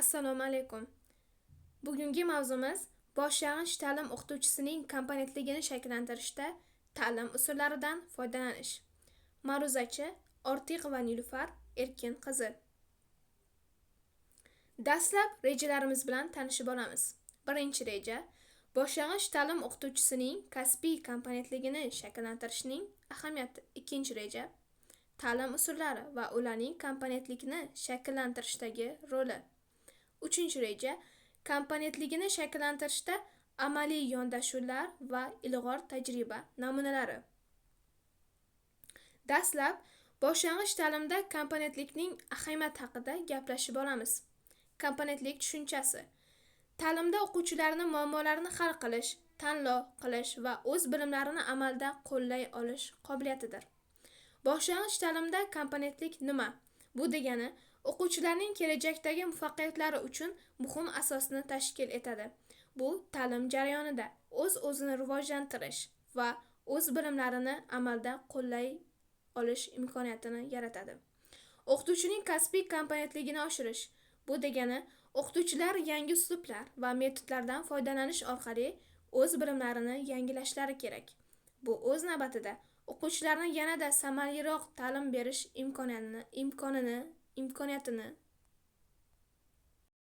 Assalomu alaykum. Bugungi mavzumiz boshlang'ich ta'lim o'qituvchisining komponentligini shakllantirishda ta'lim usullaridan foydalanish. Ma'ruzachi Ortiqova Nilufar Erkin qizi. Dastlab rejalarimiz bilan tanishib olamiz. Birinchi reja: boshlang'ich ta'lim o'qituvchisining kasbiy komponentligini shakllantirishning ahamiyati. Ikkinchi reja: ta'lim usullari va ularning komponentlikni shakllantirishdagi roli. Uchinchi reja: komponentligini shakllantirishda amaliy yondashuvlar va ilg'or tajriba namunalari. Dastlab boshlang'ich ta'limda komponentlikning ahamiyati haqida gaplashib olamiz. Komponentlik tushunchasi: ta'limda o'quvchilarning muammolarini hal qilish, tanlov qilish va o'z bilimlarini amalda qo'llay olish qobiliyatidir. Boshlang'ich ta'limda komponentlik nima? Bu degani o'quvchilarning kelajakdagi muvaffaqiyatlari uchun muhim asosni tashkil etadi. Bu ta'lim jarayonida o'z-o'zini rivojlantirish va o'z bilimlarini amalda qo'llay olish imkoniyatini yaratadi. O'qituvchining kasbiy komponentligini oshirish. Bu degani o'qituvchilar yangi uslublar va metodlardan foydalanish orqali o'z bilimlarini yangilashlari kerak. Bu o'z navbatida o'quvchilarni yanada samaraliroq ta'lim berish imkoniyatini